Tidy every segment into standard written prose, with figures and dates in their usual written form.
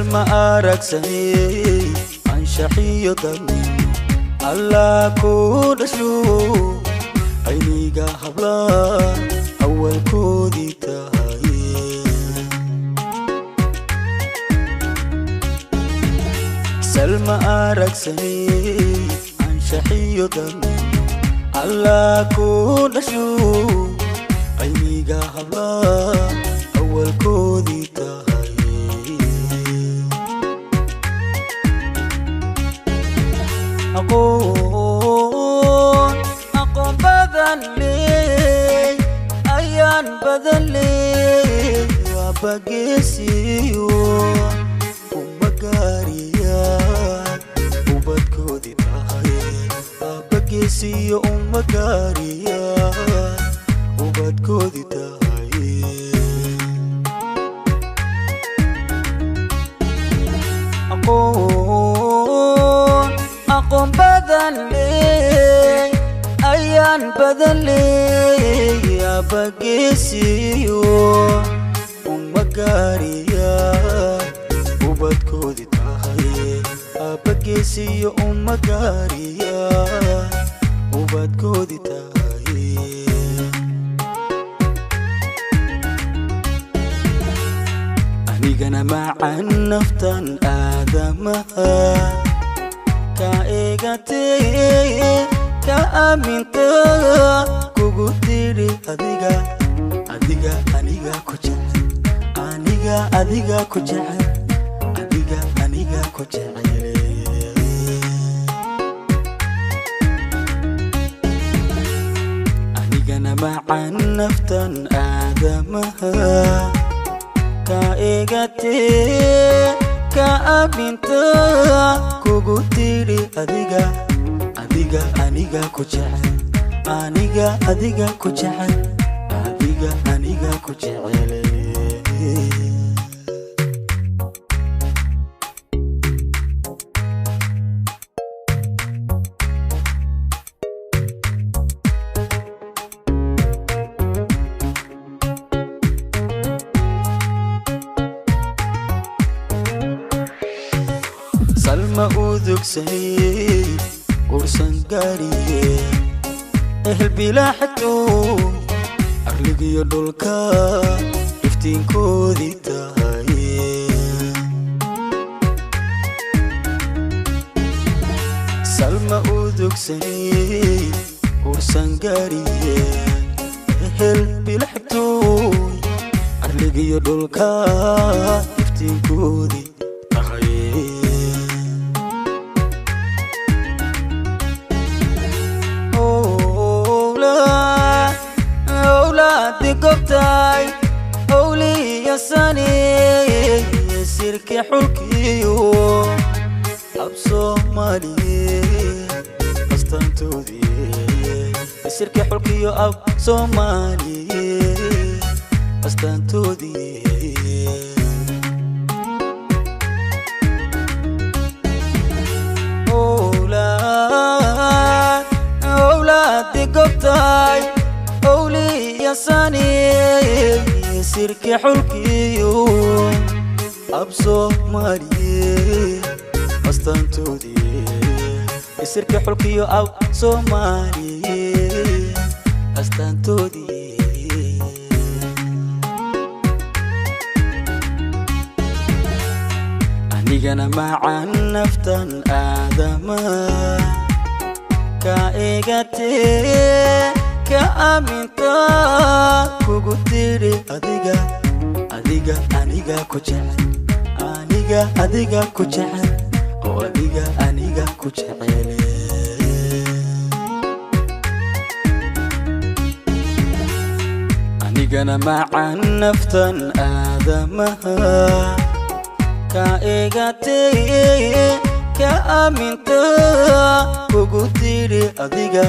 Salma aragsanay anshaxiyo dadnimo Allah ku dhasho ayniga habla awalkoodii tahay Salma aragsanay anshaxiyo dadnimo Allah ku dhasho ayniga habla awalkoodii tahay aqoon badan leh ayaan badan leh aabbageesiyo uma gaariya ubadkoodii tahay aabbageesiyo uma gaariya ubadkoodii tahay aqoon badan leh ayaan badan leh aabbageesiyo uma gaariya ubadkoodii tahay aabbageesiyo uma gaariya ubadkoodii tahay anigana macan naftan aadamaha ka eegatee ka aaminta kugu tiri adiga adiga aniga ku jecel aniga adiga ku jecel adiga aniga ku jecel anigana macan naftan aadamaha ka eegatee ka aaminta kugu tiri adiga adiga aniga ku jecel aniga adiga ku jecel adiga aniga ku jecel Salma udugsanay ursan gaariye ehel bilaa xigto arligiyo dhulka iftiinkoodii tahay Salma udugsanay ursan gaariye ehel bilaa xigto arligiyo dhulka iftiinkoodii tahay gobtay awliya sani sirki xulkiyo ab Soomaaliye astaantoodii sirki xulkiyo ab Soomaaliye astaantoodii awlaadi gobtay sani sirki xulkiyo ab Soomaaliye astaantoodii sirki xulkiyo ab Soomaaliye astaantoodii anigana macan naftan aadama ka eegatee ka aaminta kugu tiri adiga adiga aniga ku jecel aniga adiga ku jecel oo adiga aniga ku jecel anigana macan naftan aadamaha ka eegatee ka aaminta kugu tiri adiga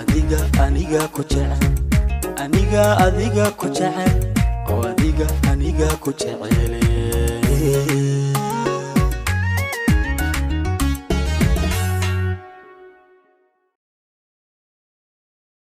adiga aniga ku jecel aniga adiga ku jecel oo adiga aniga ku jecel.